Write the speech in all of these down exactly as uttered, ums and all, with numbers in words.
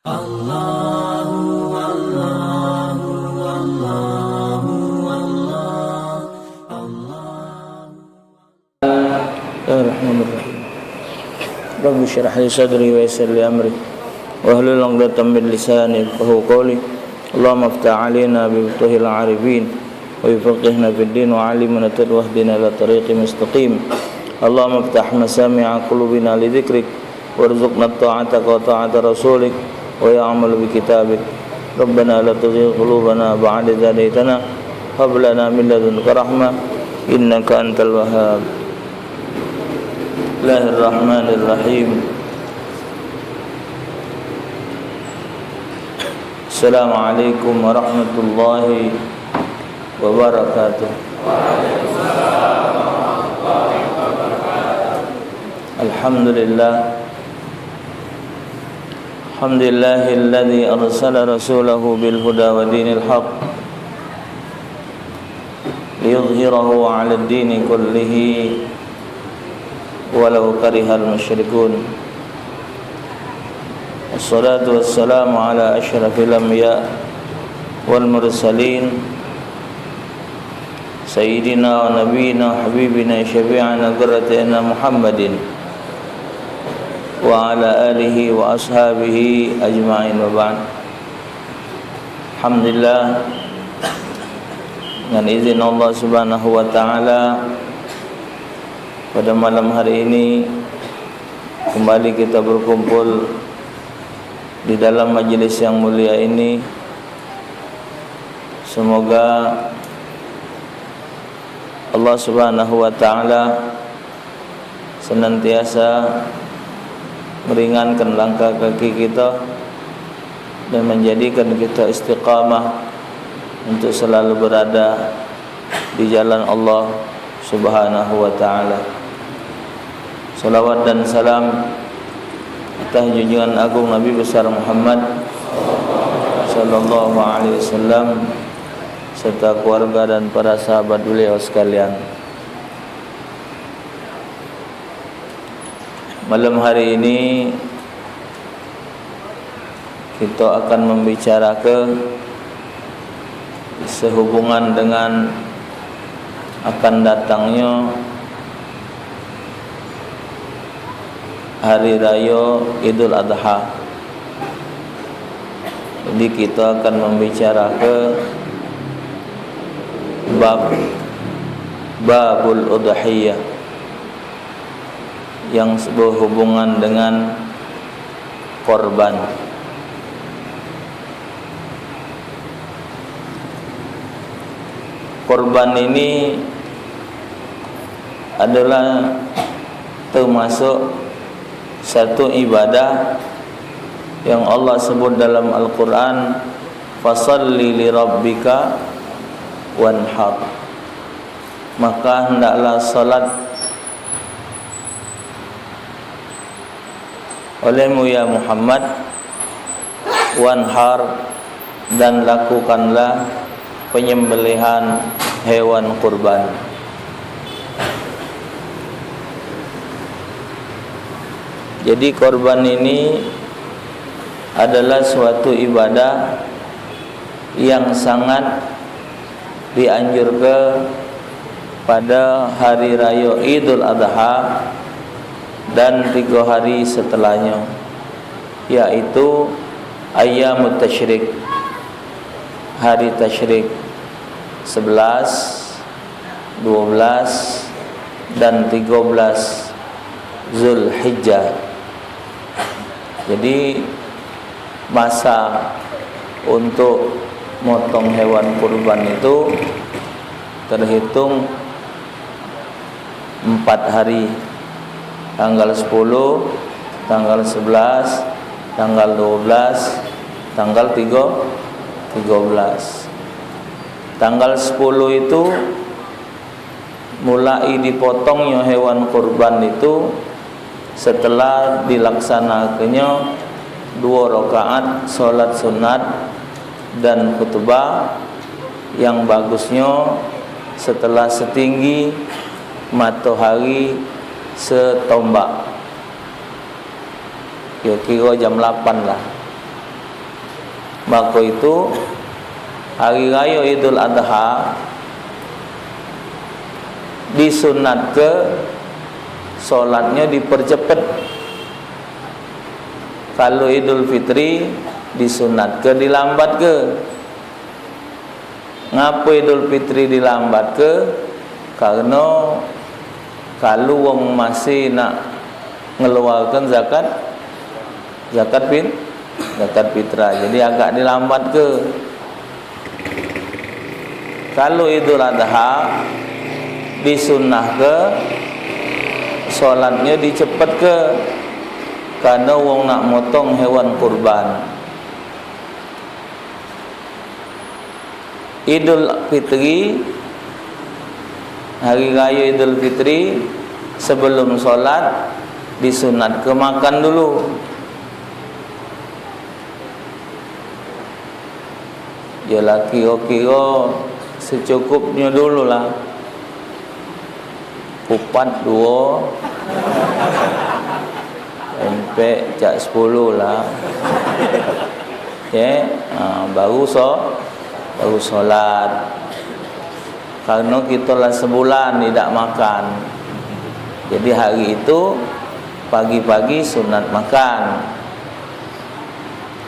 Allahu, Allahu, Allahu, Allah, Allah. Bismillahirrahmanirrahim. Rabbi syrah li sadri wa yassir li amri wahlul 'uqdatam min lisani yafqahu qawli. Allahumma iftah 'alaina bi futuhil 'arifin wa faqqihna fid din wa 'allimna ta'wil wahdina ila tariqin mustaqim. Allahumma iftah masami'a qulubina li dzikrik warzuqna ta'ataka wa ta'ata rasulik wa ya'mal bi kitabik. Rabbana la tuzigh qulubana ba'da idh hadaytana wa hab lana min ladunka rahmah innaka antal wahhab. Bismillahirrahmanirrahim. Assalamualaikum warahmatullahi wabarakatuh. Alhamdulillah. Alhamdulillahilladzi arsala rasulahu bil huda wa dinil haq liyudhhirahu 'alad dini kullihi walau karihal musyrikun. Wassalatu wassalamu ala asyrafil anbiya wal mursalin, sayyidina wa nabiyina wa habibina syafi'ina qurrati a'yunina Muhammadin wa ala alihi wa ashabihi ajma'in, wa ba'd. Alhamdulillah, dengan izin Allah Subhanahu wa taala, pada malam hari ini kembali kita berkumpul di dalam majelis yang mulia ini. Semoga Allah Subhanahu wa taala senantiasa meringankan langkah kaki kita dan menjadikan kita istiqamah untuk selalu berada di jalan Allah Subhanahu wa taala. Salawat dan salam atas junjungan agung Nabi besar Muhammad sallallahu alaihi wasallam serta keluarga dan para sahabat beliau sekalian. Malam hari ini kita akan membicara ke sehubungan dengan akan datangnya hari raya Idul Adha. Jadi kita akan membicara ke bab babul udhiyah yang berhubungan dengan korban. Korban ini adalah termasuk satu ibadah yang Allah sebut dalam Al-Quran, "Fasalli li rabbika wanhar." Maka hendaklah salat olehmu, ya Muhammad, wanhar, dan lakukanlah penyembelihan hewan kurban. Jadi, korban ini adalah suatu ibadah yang sangat dianjurke pada hari raya Idul Adha dan tiga hari setelahnya, yaitu ayyamut tasyrik, hari tasyrik sebelas, dua belas, dan tiga belas Zulhijjah. Jadi, masa untuk motong hewan kurban itu terhitung empat hari, tanggal sepuluh, tanggal sebelas, tanggal dua belas, tanggal tiga, tiga belas. Tanggal sepuluh itu mulai dipotongnyo hewan kurban itu setelah dilaksanakannya dua rakaat salat sunat dan khutbah, yang bagusnya setelah setinggi matahari setombak, kira-kira jam lapan lah. Maka itu, hari rayo Idul Adha disunatke solatnyo dipercepet. Kalu Idul Fitri disunatke dilambatke. Ngapo Idul Fitri dilambatke? Kareno kalu wong masih nak ngeluarkan zakat, zakat fit-, zakat fitrah, jadi agak dilambatke. Kalu Idul Adha, disunnahke solatnyo dicepetke, kareno wong nak motong hewan kurban. Idul Fitri, hari rayo Idul Fitri, sebelum solat disunatke makan dulu. Yo lah, kiro-kiro secukupnyo dulu lah. Kupat duo, empek cak sepuluh lah. Ye, ha, baru so-, baru solat. Kareno kito lah sebulan idak makan. Jadi hari itu pagi-pagi sunat makan.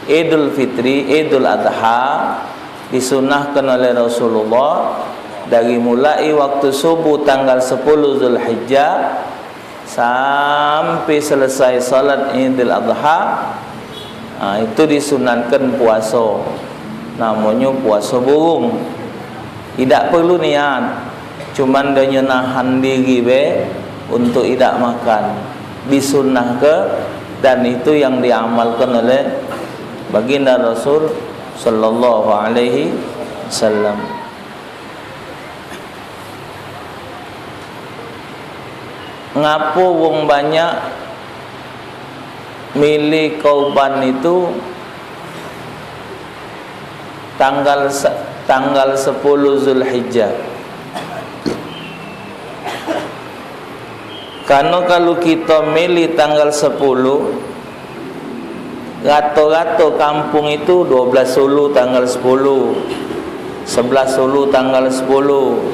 Idul Fitri, Idul Adha, disunahkan oleh Rasulullah dari mulai waktu subuh tanggal sepuluh Zulhijjah sampai selesai salat Idul Adha. Ha, itu disunatkan puaso. Namonyo puaso burung. Idak perlu niat, cuman denyo nahan diri be untuk idak makan. Disunnahke, dan itu yang diamalkan oleh Baginda Rasul sallallahu alaihi wasallam. Ngapo wong banyak milih korban itu tanggal se-, tanggal sepuluh Zulhijjah? Kareno kalu kito milih tanggal sepuluh, rato-rato kampung itu dua belas Sulu tanggal sepuluh, sebelas Sulu tanggal sepuluh,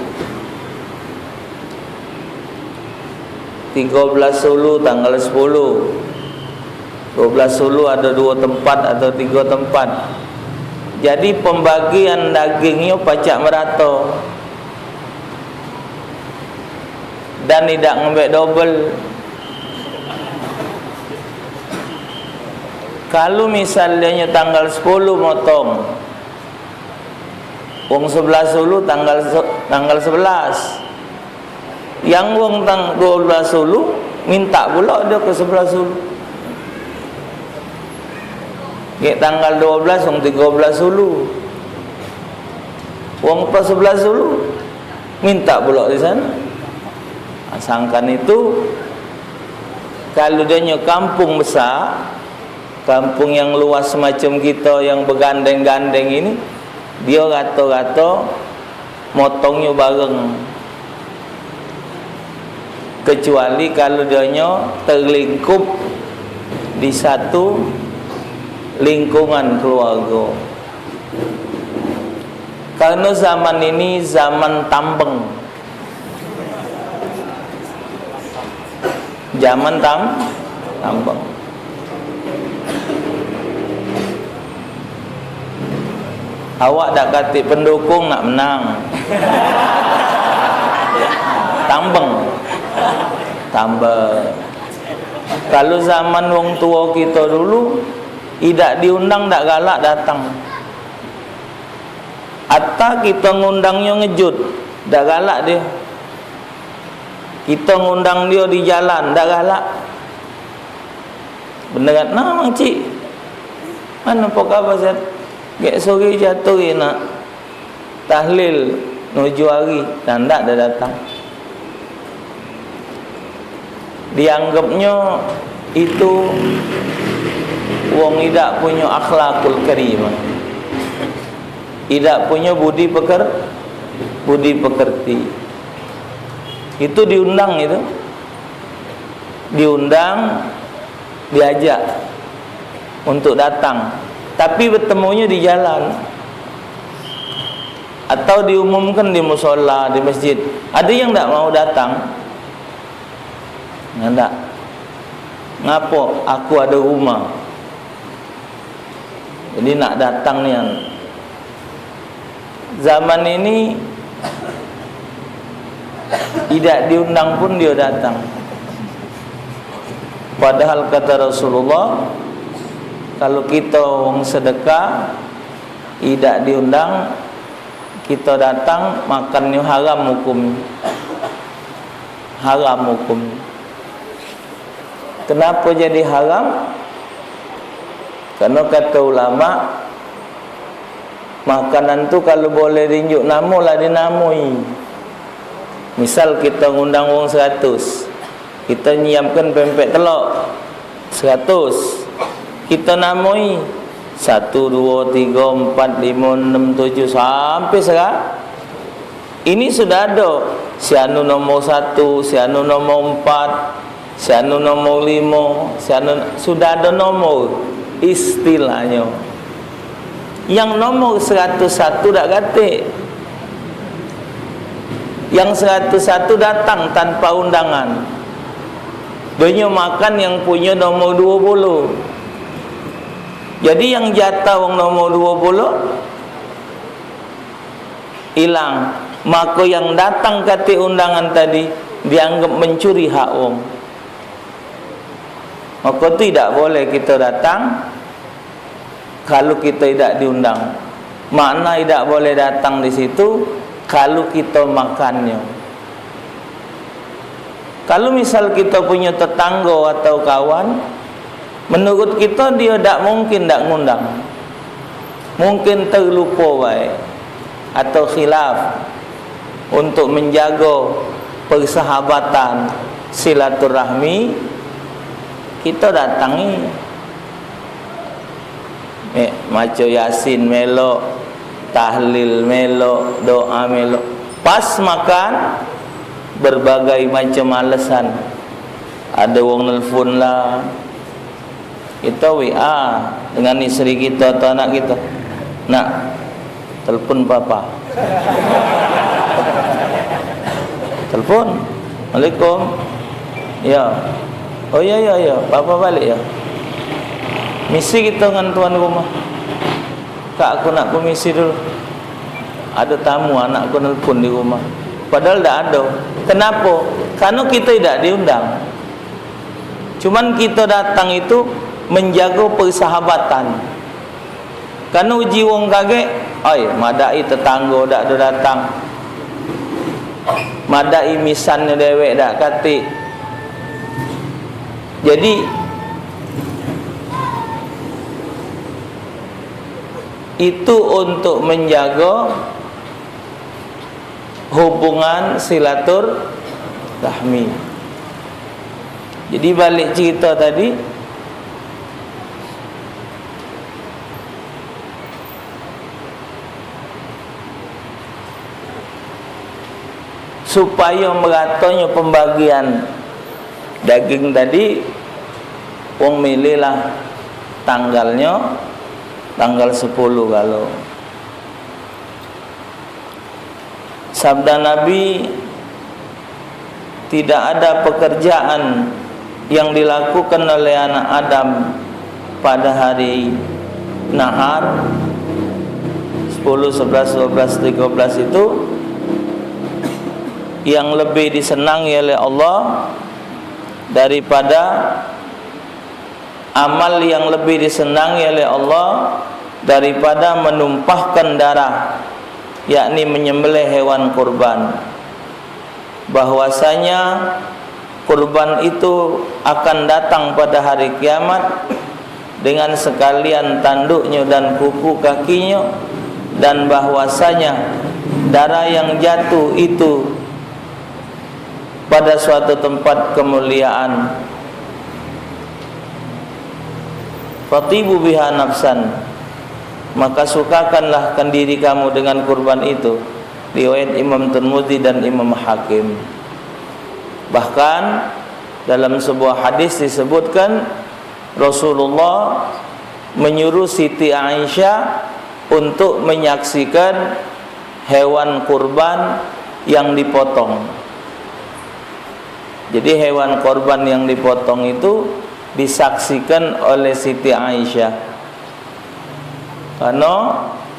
tiga belas Sulu tanggal sepuluh. Dua belas Sulu ado duo tempat atau tigo tempat. Jadi, pembagian dagingnyo pacak merato. Dan idak ngembek dobel. Kalu misalnyo tanggal sepuluh motong, wong sebelas Sulu tanggal se-, tanggal sebelas. Yang wong tang-, dua belas Sulu minta pulo dio ke sebelas Sulu. Gek tanggal dua belas wong tiga belas Sulu. Wong pas sebelas Sulu minta pulo di sana. Nah, sangkan itu, kalu dio nyo kampung besak, kampung yang luas semacam kito yang begandeng-gandeng ini, dio rato-rato motongnyo bareng. Kecuali kalu dio nyo terlingkup di satu lingkungan keluarga. Karena zaman ini zaman tambeng. Zaman tam-, tambeng. Awak dak katik pendukung nak menang. Tambeng. Tambeng. Kalu zaman wong tuo kito dulu, idak diundang dak galak datang. Atau kito ngundangnyo ngejut, dak galak dio. Kito ngundang dio di jalan, dak galak. Bener kan? Nah, Mang Cik, mano po kabar, Set? Gek sore jatuh nak tahlil nuju hari, nah, dak ado datang. Dianggapnyo itu wong idak punyo akhlakul karimah, idak punyo budi peker-, budi pekerti. Itu diundang itu. Diundang, diajak untuk datang. Tapi betemunyo di jalan atau diumumkan di musola, di masjid. Ada yang ndak mau datang. Nah, ndak. Ngapo? Aku ada rumah. Jadi nak datang nian. Zaman ini idak diundang pun dio datang. Padahal kata Rasulullah, kalu kito wong sedekah idak diundang, kito datang, makannyo haram hukum. Haram hukum. Kenapo jadi haram? Kareno kato ulama, makanan tu kalu boleh dinjuk namo, lah dinamoi. Misal, kito ngundang wong seratus, kito nyiapkan pempek telok seratus, kito namoi satu, duo, tigo, empat, limo, enem, tujuh, sampe sera-, ini sudah ado, si anu nomor satu, si anu nomor empat, si anu nomor limo, si anu, sudah ado nomor istilahnyo. Yang nomor seratus satu dak katek. Yang seratus satu datang tanpa undangan. Donyo makan yang punyo nomor duo puluh. Jadi, yang jatah wong nomor duo puluh ilang. Mako yang datang katek undangan tadi dianggap mencuri hak wong. Mako tu idak boleh kito datang kalu kito idak diundang. Makna idak boleh datang di situ kalu kito makannyo. Kalu misal kito punyo tetanggo atau kawan, menurut kito dio dak mungkin dak ngundang. Mungkin terlupo bae atau khilaf. Untuk menjago persahabatan, silaturahmi, kito datangi. Eh, maco Yasin melok, tahlil melok, doa melok. Pas makan, berbagai macam alesan. Ado wong nelpon lah. Kito W A dengan istri kito atau anak kito. "Nak, telepon papa." Telepon. "Assalamualaikum." "Yo." "Oh, yo, yo, yo. Papa balik, yo." Misi kito ngan tuan rumah. "Kak, aku nak pemisi dulu. Ado tamu, anakku nelpon di rumah." Padahal dak ado. Kenapo? Kareno kito idak diundang. Cuman kito datang itu menjago persahabatan. Kan uji wong kagek, oi, madai tetanggo dak ado datang. Madai misannyo dewek dak katik. Jadi, itu untuk menjago hubungan silaturahmi. Jadi, balik cerita tadi, supayo meratonyo pembagian daging tadi, wong milihlah tanggalnyo, tanggal sepuluh galo. Sabda Nabi, "Tidak ada pekerjaan yang dilakukan oleh anak Adam pada hari nahar, sepuluh, sebelas, dua belas, tiga belas itu, yang lebih disenangi oleh Allah daripada amal yang lebih disenangi oleh Allah daripada menumpahkan darah, yakni menyembelih hewan kurban. Bahwasanya kurban itu akan datang pada hari kiamat dengan sekalian tanduknyo dan kuku kakinyo, dan bahwasanya darah yang jatuh itu pada suatu tempat kemuliaan. Fatibu biha nafsan, maka sukakanlah akan diri kamu dengan kurban itu." Riwayat Imam Tirmidzi dan Imam Hakim. Bahkan, dalam sebuah hadis disebutkan, Rasulullah menyuruh Siti Aisyah untuk menyaksikan hewan kurban yang dipotong. Jadi, hewan korban yang dipotong itu disaksikan oleh Siti Aisyah. Karena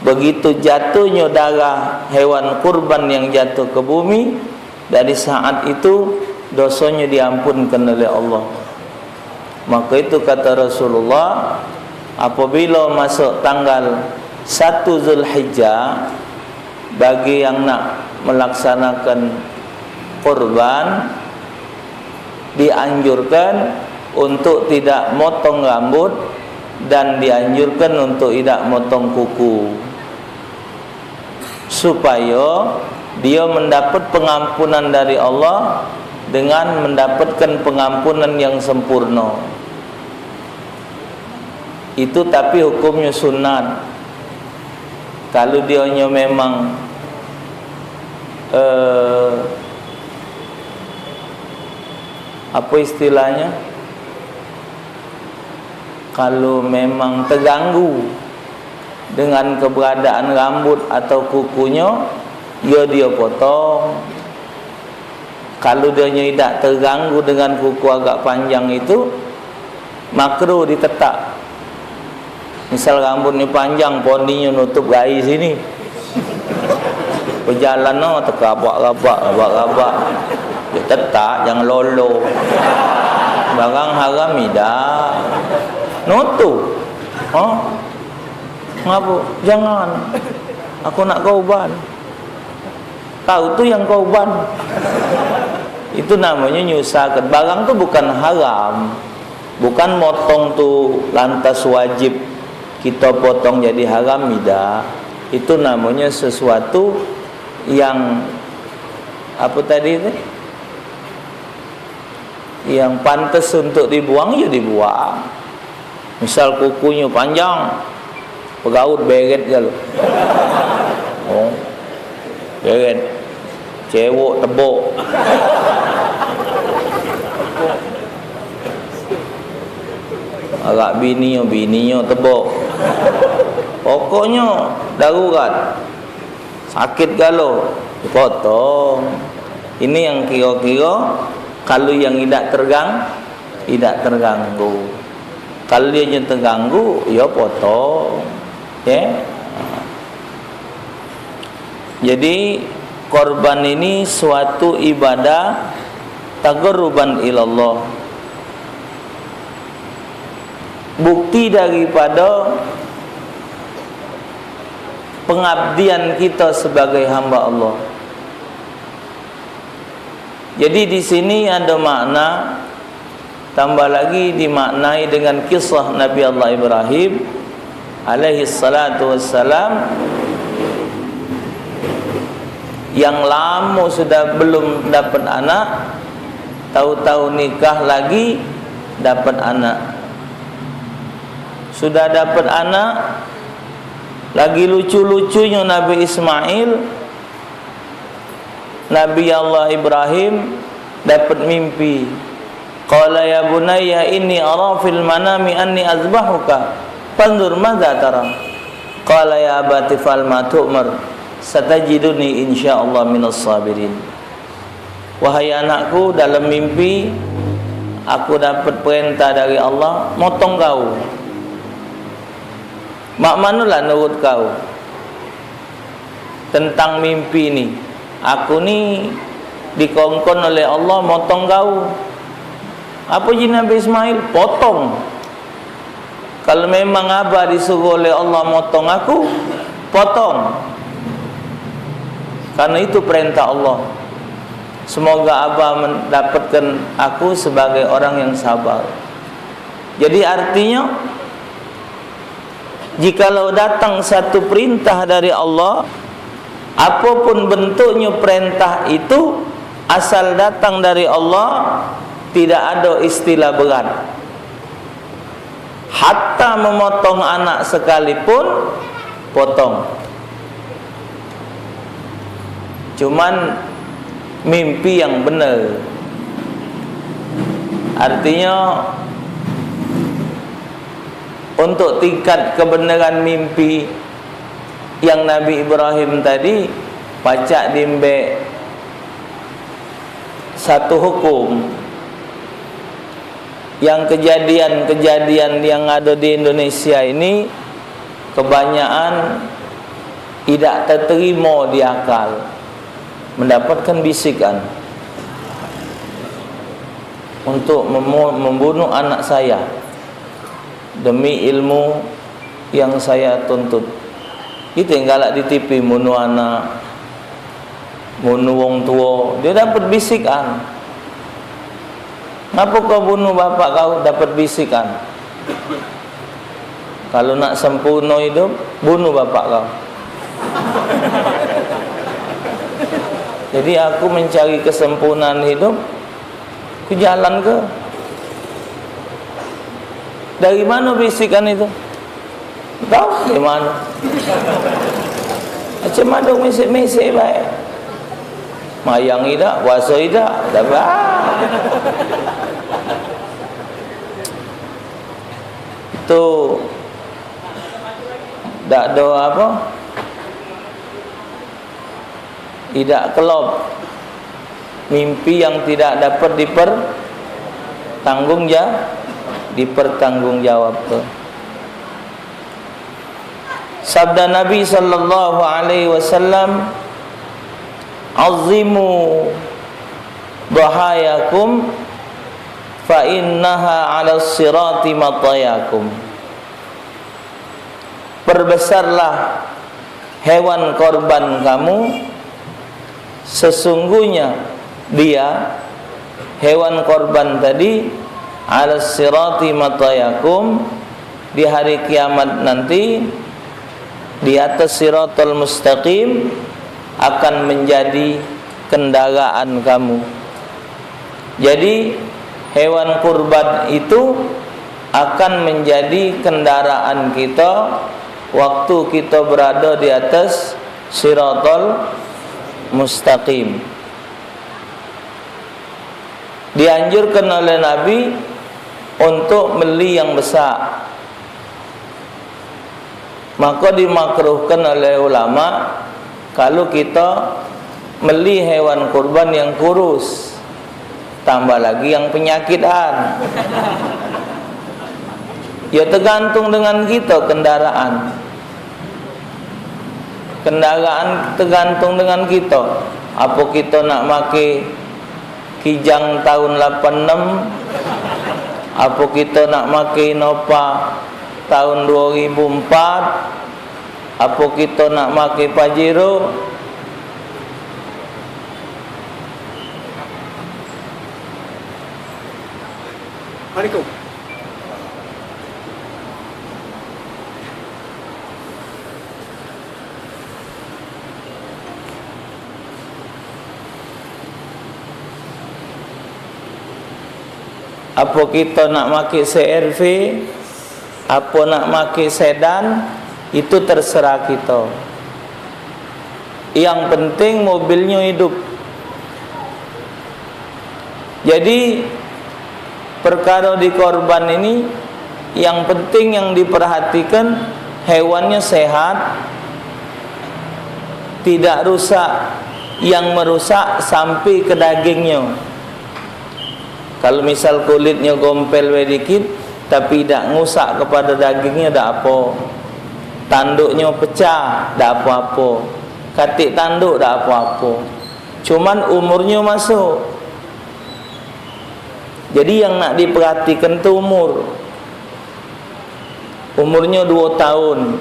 begitu jatuhnyo darah hewan kurban yang jatuh ke bumi, dari saat itu dosonyo diampunkan oleh Allah. Maka itu kata Rasulullah, apabila masuk tanggal satu Zulhijjah, bagi yang nak melaksanakan kurban, dianjurkan untuk tidak motong rambut dan dianjurkan untuk tidak motong kuku, supaya dia mendapat pengampunan dari Allah dengan mendapatkan pengampunan yang sempurna. Itu tapi hukumnya sunat. Kalau dianya memang, eh, apa istilahnya? Kalau memang terganggu dengan keberadaan rambut atau kukunyo, ya dia potong. Kalau dianya idak terganggu dengan kuku agak panjang itu, makruh ditetak. Misal rambutnyo panjang, poninyo nutup gai sini. Bejalan no, tekabak-kabak, kabak-kabak. Ya tetak, jangan lolo. Barang haram idak. Nutup. Oh. Ngapo? Jangan. Aku nak korban. Kau tu yang korban. Itu namanya nyusahkan. Barang tu bukan haram. Bukan motong tu lantas wajib kita potong jadi haram, idak. Itu namanya sesuatu yang, apa tadi tu? Yang pantas untuk dibuang, ya dibuang. Misal kukunyo panjang, pegaut beret galo. Oh, beret. Cewek tebok. Agak bininyo, bininyo tebok. Pokoknyo darurat. Sakit galo, dipotong. Ini yang kiro-kiro kalu yang idak tergang-, idak terganggu. Kalu dia yang terganggu, ya potong. Ya. Jadi, korban ini suatu ibadah taqarruban ilallah. Bukti daripada pengabdian kita sebagai hamba Allah. Jadi, di sini ada makna, tambah lagi dimaknai dengan kisah Nabi Allah Ibrahim alaihi salatu wassalam, yang lama sudah belum dapat anak, tahu-tahu nikah lagi, dapat anak. Sudah dapat anak, lagi lucu-lucunya Nabi Ismail, Nabi Allah Ibrahim dapat mimpi. Qala, "Ya bunayya, inni ara fil manami anni azbahuka, fanzur madza tara." Qala, "Ya abati, fa'al ma tu'mar, satajiduni insyaallah minas sabirin." Wahai anakku, dalam mimpi aku dapat perintah dari Allah, motong kau. Mak manolah nurut kau tentang mimpi ni? Aku ni dikongkon oleh Allah motong kau. Apa ji Nabi Ismail? Potong. Kalau memang abah disuruh oleh Allah motong aku, potong. Karena itu perintah Allah. Semoga abah mendapatkan aku sebagai orang yang sabar. Jadi artinya, jikalau datang satu perintah dari Allah, apapun bentuknya perintah itu, asal datang dari Allah, tidak ada istilah berat. Hatta memotong anak sekalipun, potong. Cuman mimpi yang benar. Artinya, Untuk tingkat kebenaran mimpi yang Nabi Ibrahim tadi, pacak dimbek satu hukum. Yang kejadian-kejadian yang ada di Indonesia ini kebanyakan tidak terterima di akal, mendapatkan bisikan untuk memu-, membunuh anak saya demi ilmu yang saya tuntut. Itu yang galak di T V, bunuh anak, bunuh wong tua, dia dapat bisikan. Ngapo kau bunuh bapak kau? Dapat bisikan. Kalau nak sempurna hidup, bunuh bapak kau. Jadi aku mencari kesempurnaan hidup, aku jalan ke. Dari mana bisikan itu? Tahu dari mana? Macam mana misik-misik baik. Mayang idak, puasa idak, dah bah. Itu dak ada apa? Idak kelop. Mimpi yang tidak dapat dipertanggung ja-, dipertanggungjawabke. Sabda Nabi sallallahu alaihi wasallam, "Azimu dhahayakum fa innaha 'alas sirati matayakum." Perbesarlah hewan korban kamu, sesungguhnya dia, hewan korban tadi, 'alas sirati matayakum, di hari kiamat nanti, di atas siratal mustaqim, akan menjadi kendaraan kamu. Jadi, hewan kurban itu akan menjadi kendaraan kita waktu kita berada di atas siratal mustaqim. Dianjurkan oleh Nabi untuk meli yang besak. Maka dimakruhkan oleh ulama kalu kita meli hewan kurban yang kurus, tambah lagi yang penyakitan. Ya, tergantung dengan kita kendaraan. Kendaraan tergantung dengan kita. Apa kita nak make Kijang tahun lapan enam, apa kita nak make Innova tahun dua ribu empat, apa kita nak make Pajero? Assalamualaikum. Apo kito nak make C R V, apo nak make sedan, itu terserah kito. Yang penting mobilnyo idup. Jadi, perkaro di korban ini, yang penting yang diperhatikan, hewannyo sehat, tidak rusak, yang merusak sampe ke dagingnyo. Kalu misal kulitnyo gompel be dikit, tapi dak ngusak kepada dagingnyo, dak apo. Tanduknyo pecah, dak apo-apo. Katik tanduk, dak apo-apo. Cuman umurnyo masuk. Jadi, yang nak diperhatikan tu umur. Umurnyo duo taun.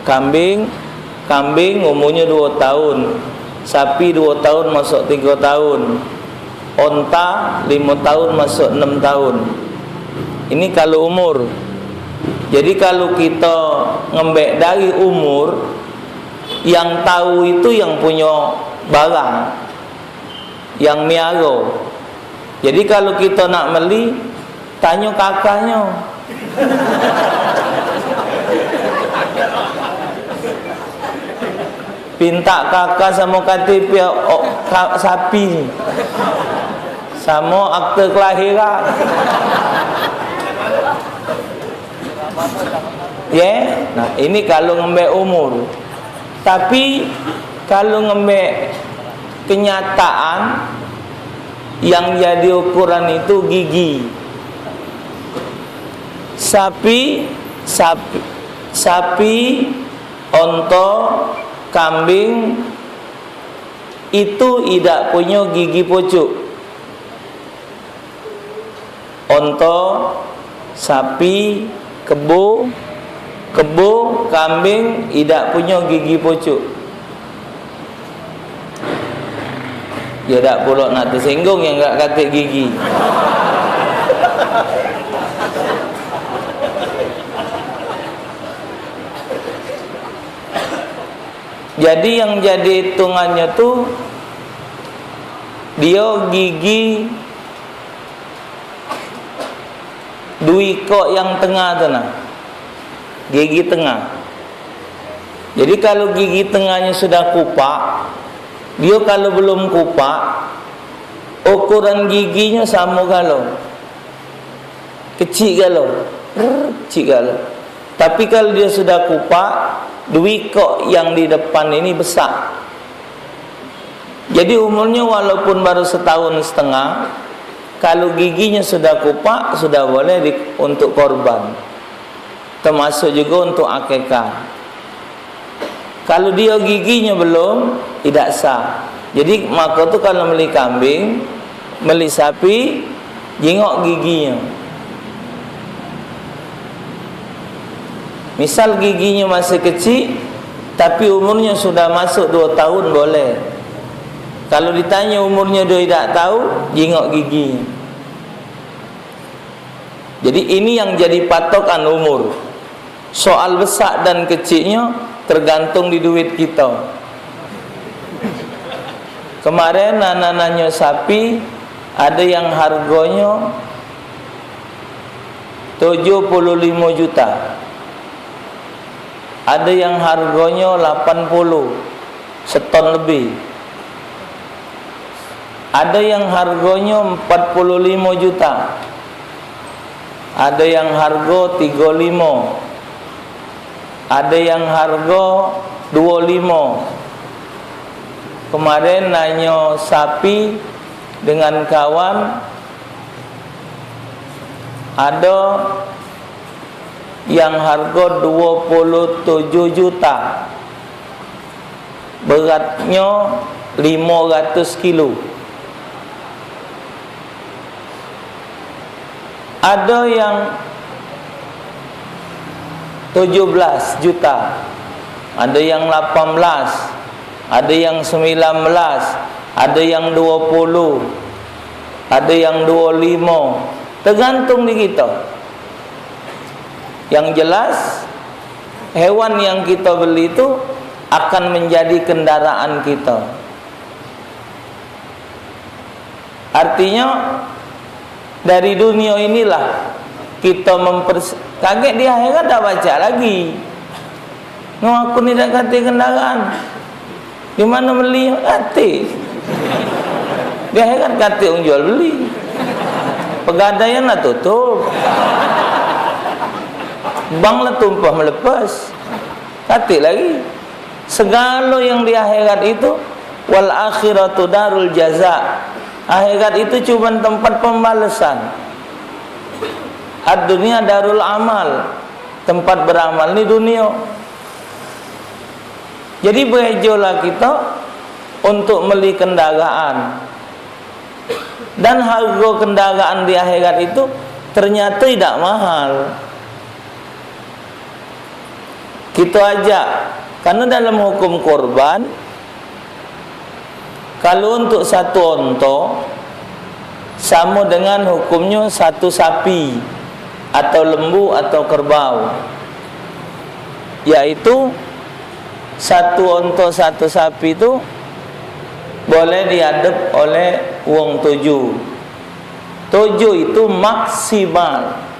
Kambing, kambing umurnyo duo taun. Sapi duo taun masuk tigo taun. Onta limo taun masuk enam taun. Ini kalu umur. Jadi, kalu kito ngembek dari umur, yang tau itu yang punyo barang, yang miaro. Jadi, kalu kito nak meli, tanyo kakanyo. Pinta kaka samo K T P, o, ka-, sapi. Samo akte kelahiran. Ye, nah, ini kalu ngambek umur. Tapi kalu ngambek kenyataan, yang jadi ukuran itu gigi. Sapi, sapi, sapi, onto, kambing itu idak punyo gigi pucuk. Onto, sapi, kebo, kebo, kambing idak punyo gigi pucuk. Ye dak pulo nak tesinggung yang dak katek gigi. Jadi yang jadi itungannyo tu, dio gigi duikok yang tengah tu nah. Gigi tengah. Jadi kalu gigi tengahnyo sudah kupak, dio kalu belum kupak, ukuran giginyo samo galo. Kecik galo. Kecik galo. Tapi kalu dio sudah kupak, duikok yang di depan ini besak. Jadi umurnyo walaupun baru setahun setengah, kalu giginyo sudah kupak, sudah boleh di, untuk korban. Termasuk jugo untuk akekah. Kalu dio giginyo belum, idak sah. Jadi mako tu kalu meli kambing, meli sapi, jingok giginyo. Misal giginyo masih kecik, tapi umurnyo sudah masuk duo tahun, boleh. Kalu ditanyo umurnyo dio idak tau, jingok gigi. Jadi ini yang jadi patokan umur. Soal besak dan keciknyo tergantung di duit kito. Kemaren anak nanyo sapi, ado yang hargonyo tujuh puluh limo juta. Ado yang hargonyo lapan puluh, seton lebih. Ado yang hargonyo empat puluh limo juta. Ado yang hargo tigo limo. Ado yang hargo duo limo. Kemaren nanyo sapi dengan kawan, ado yang hargo duo puluh tujuh juta, beratnyo limo ratus kilo. Ado yang tujuh belas juta, ado yang lapan belas, ado yang sembilan belas, ado yang duo puluh, ado yang duo limo, tergantung di kito. Yang jelas, hewan yang kito beli tu akan menjadi kendaraan kito. Artinyo, dari dunio inilah kito mempers-, kagek di akhirat dak pacak lagi. Ngaku ni dak katek kendaraan. Di mano beli? Katek. Di akhirat katek wong jual beli. Pegadaian lah tutup. Bank lah tumpah melepas. Katek lagi. Segalo yang di akhirat itu, wal akhiratu darul jaza. Akhirat itu cuman tempat pembalasan. Ad dunia darul amal, tempat beramal ni dunio. Jadi berejolah kito untuk meli kendaraan. Dan hargo kendaraan di akhirat itu ternyato idak mahal. Kito ajak, karno dalam hukum korban, kalu untuk satu onto, samo dengan hukumnyo satu sapi, atau lembu, atau kerbau. Yaitu, satu onto, satu sapi tu boleh diadep oleh wong tujuh. Tujuh itu maksimal.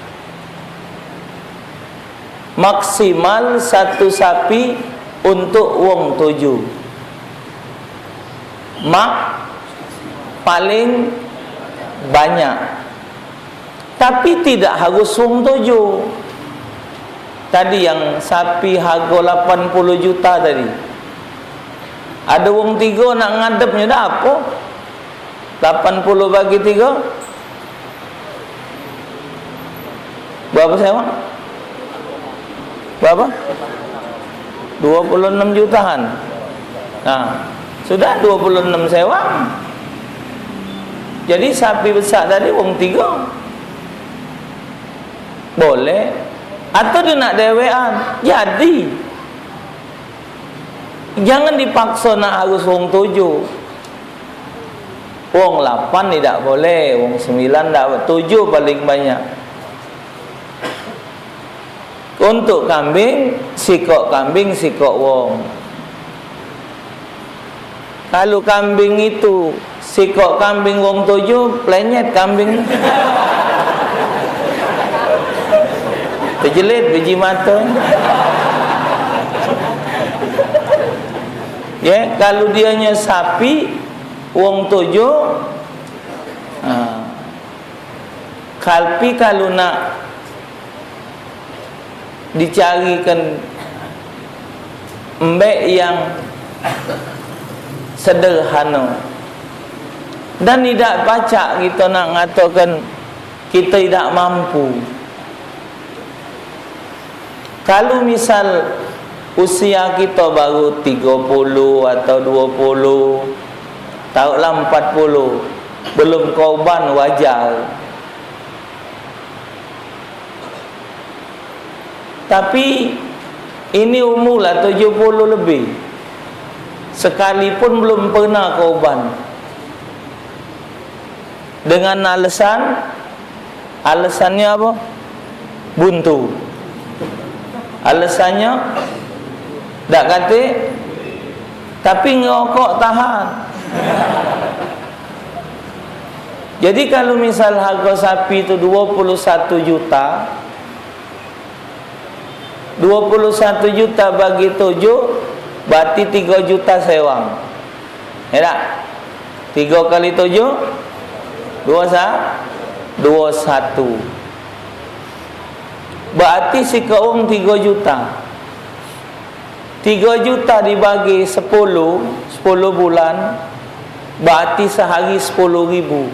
Maksimal satu sapi untuk wong tujuh. Mak paling banyak. Tapi tidak harus wong tujuh. Tadi yang sapi hargo lapan puluh juta tadi. Ado wong tigo nak ngadepnyo, dak apo. Lapan puluh bagi tigo, berapo sewang? Berapo? Dua puluh enam jutaan. Nah, sudah dua puluh enam sewang. Jadi sapi besak tadi wong tigo. Boleh. Atau dio nak dewekan. Jadi. Jangan dipakso nak harus wong tujuh. Wong lapan idak boleh, wong sembilan dak, tujuh paling banyak. Untuk kambing, sikok kambing, sikok wong. Kalu kambing itu, sikok kambing wong tujuh, plenyet kambing. Tejelit biji mato. Ya, kalu dianya sapi, wong tujuh, nah, kalpi kalu nak dicarikan embek yang sederhana. Dan idak pacak kito nak ngatokan kito idak mampu. Kalu misal usia kito baru tigo puluh atau duo puluh, taruhlah empat puluh, belum korban, wajar. Tapi ini umur lah tujuh puluh lebih, sekalipun belum pernah korban. Dengan alesan, alesannyo apo? Buntu. Alesannyo dak katek, tapi ngerokok tahan. Jadi kalu misal hargo sapi tu duo puluh satu juta, duo puluh satu juta bagi tujuh, berarti tigo juta sewang. Ya dak? Tigo kali tujuh, duo sa-, duo satu. Berarti sikok wong tigo juta. Tigo juta dibagi sepuluh, sepuluh bulan, berarti sehari sepuluh ribu.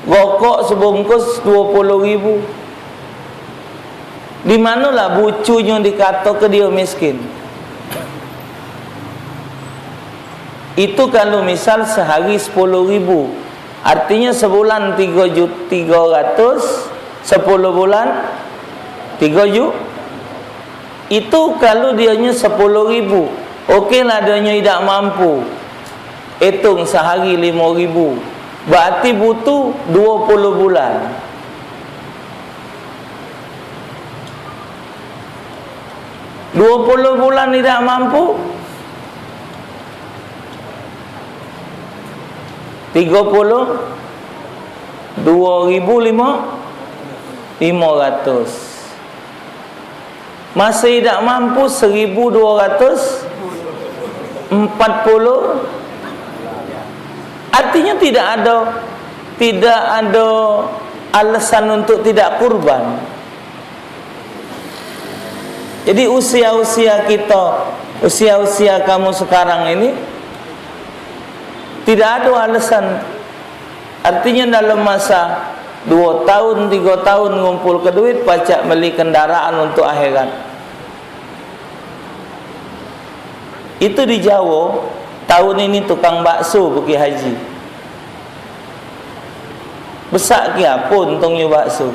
Rokok sebungkus duo puluh ribu. Di manolah bucunyo dikatoke dio miskin? Itu kalu misal sehari sepuluh ribu, artinyo sebulan tigo juta tigo ratus, sepuluh bulan tigo juta. Itu kalu dionyo sepuluh ribu. Oke lah, dionyo idak mampu. Etong sehari limo ribu. Berarti butuh duo puluh bulan. Duo puluh bulan idak mampu. Tigo puluh, duo ribu limo, limo ratus. Masih idak mampu seribu duo ratus empat puluh. Artinya tidak ada, tidak ada alasan untuk tidak kurban. Jadi usia-usia kita, usia-usia kamu sekarang ini tidak ada alasan. Artinya dalam masa duo tahun, tigo tahun ngumpulke duit, pacak meli kendaraan untuk akhirat. Itu di Jawa, tahun ini tukang bakso pergi haji. Besak ke apo untungnyo bakso.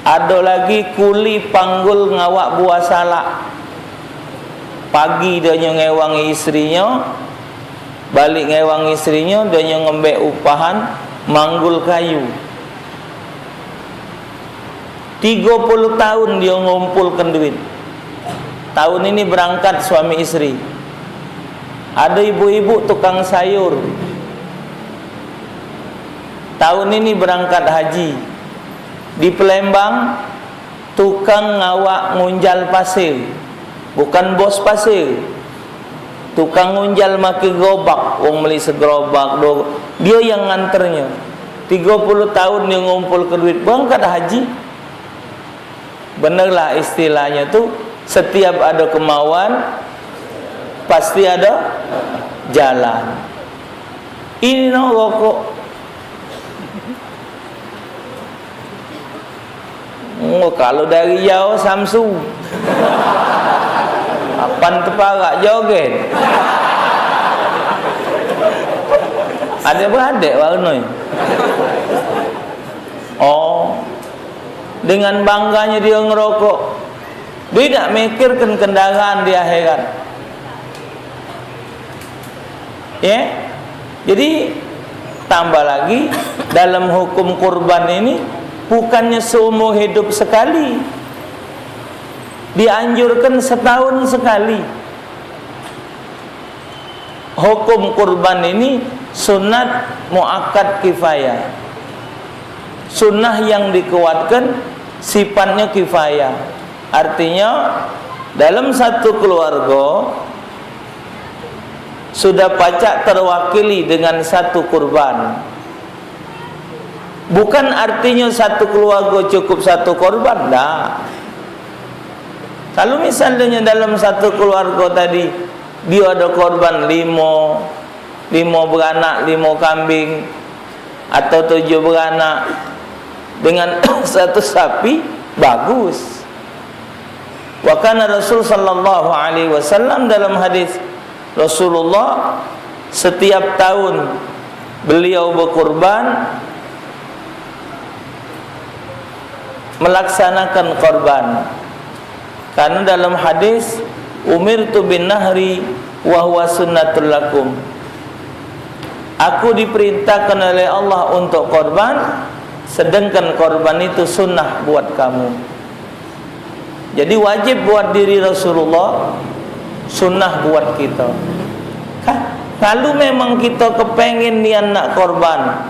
Ado lagi kuli panggul ngawak buah salak. Pagi dionyo ngewang istrinyo, balik ngewang istrinyo, dionyo ngembek upahan, manggul kayu. Tigo puluh tahun dio ngumpulkan duit. Tahun ini berangkat suami istri. Ada ibu-ibu tukang sayur. Tahun ini berangkat haji. Di Palembang, tukang ngawak ngunjal pasir. Bukan bos pasir. Tukang ngunjal make gerobak, wong meli segerobak, do-, dio yang nganternyo. Tigo puluh tahun dio ngumpulke duit, berangkat haji. Benerlah istilahnyo tu, setiap ado kemauan, pasti ado jalan. Ini no rokok. Oh, kalu dari jauh, Samsu. Apan teparak joget. Adek beradek warnonyo. Oh. Dengan bangganyo dio ngerokok. Dio dak mikirkan kendaraan di akhirat. Ya. Jadi, tambah lagi, dalam hukum kurban ini, bukannya seumur hidup sekali. Dianjurkan setahun sekali. Hukum kurban ini sunat muakkad kifayah. Sunnah yang dikuatkan, sifatnya kifayah. Artinya, dalam satu keluarga sudah pacak terwakili dengan satu kurban. Bukan artinya satu keluarga cukup satu korban, dak. Kalau misalnya dalam satu keluarga tadi, dia ada korban limo, limo beranak, limo kambing, atau tujuh beranak, dengan satu sapi, bagus. Wa kana Rasul sallallahu alaihi wasallam, dalam hadis Rasulullah, setiap tahun beliau berkurban, melaksanakan korban. Karena dalam hadis, "Umirtu bin nahri wa huwa sunnatul lakum." Aku diperintahkan oleh Allah untuk korban, sedangkan korban itu sunnah buat kamu. Jadi, wajib buat diri Rasulullah, sunnah buat kita. Kan? Kalau memang kita kepengen nian nak korban,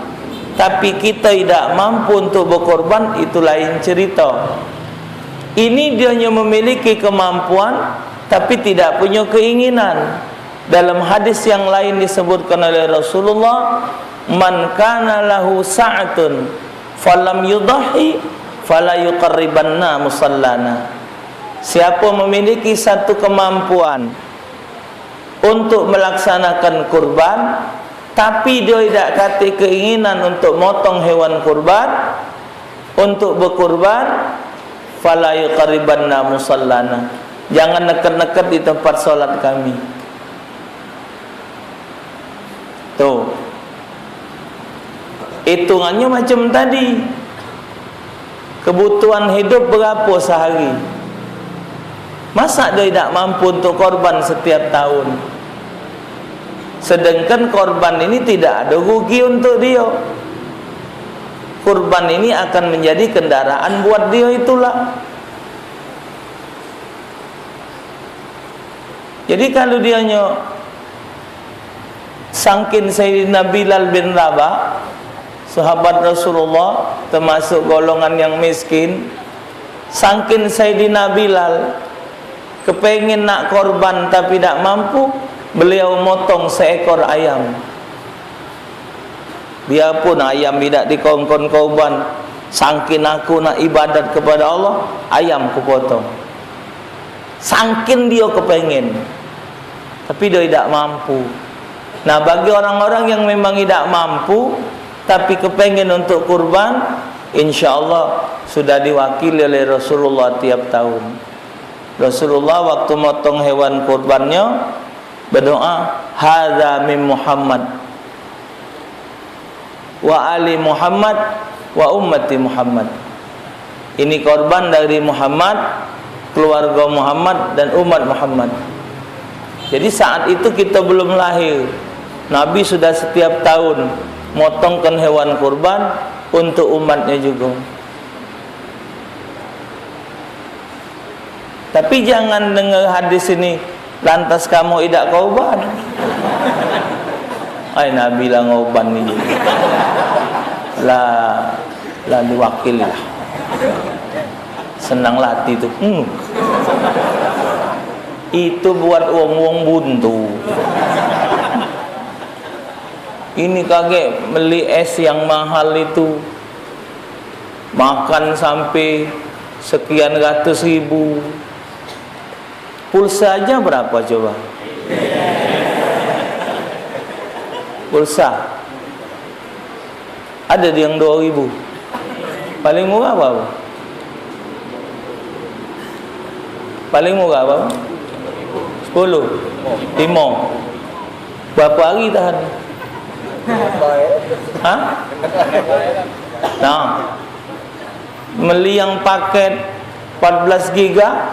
tapi kita tidak mampu untuk berkorban, itu lain cerita. Ini dia hanya memiliki kemampuan, tapi tidak punya keinginan. Dalam hadis yang lain disebutkan oleh Rasulullah, "Man kana lahu sa'atun falam yudhhi fala yuqarribanna musallana." Siapa memiliki satu kemampuan untuk melaksanakan kurban, tapi dia tidak kati keinginan untuk motong hewan kurban, untuk berkurban, fala yuqarribanna musallana. Jangan neket-neket di tempat solat kami. Tuh. Hitungannya macam tadi. Kebutuhan hidup berapa sehari? Masa dia tidak mampu untuk korban setiap tahun? Sedangkan korban ini tidak ada rugi untuk dia. Kurban ini akan menjadi kendaraan buat dia itulah. Jadi, kalau dia nyo, sangkin Sayyidina Bilal bin Rabah, sahabat Rasulullah, termasuk golongan yang miskin, sangkin Sayyidina Bilal kepengen nak korban tapi dak mampu, beliau motong seekor ayam. Biarpun ayam idak dikongkon korban, sangkin aku nak ibadat kepada Allah, ayam kupotong. Sangkin dio kepengen, tapi dio idak mampu. Nah, bagi orang-orang yang memang idak mampu, tapi kepengen untuk kurban, insya Allah sudah diwakili oleh Rasulullah tiap tahun. Rasulullah waktu motong hewan kurbannya, berdoa, "Hadza min Muhammad, wa ali Muhammad, wa ummati Muhammad." Ini korban dari Muhammad, keluarga Muhammad, dan umat Muhammad. Jadi, saat itu kita belum lahir. Nabi sudah setiap tahun motongkan hewan kurban untuk umatnya juga. Tapi jangan dengar hadis ini, lantas kamu idak korban. Ai, Nabi lah ngoban ni. Lah, lah diwakili lah. Senang lati tu. Hmm. Itu buat wong-wong buntu. Ini kagek beli es yang mahal itu. Makan sampai Sekian ratus ribu. Pulsa aja berapa coba? Pulsa. Ada yang dua ribu. Paling murah berapa? Paling murah berapa? Sepuluh. Lima. Berapa hari tahan? Hah? Nah. Meli yang paket empat belas giga,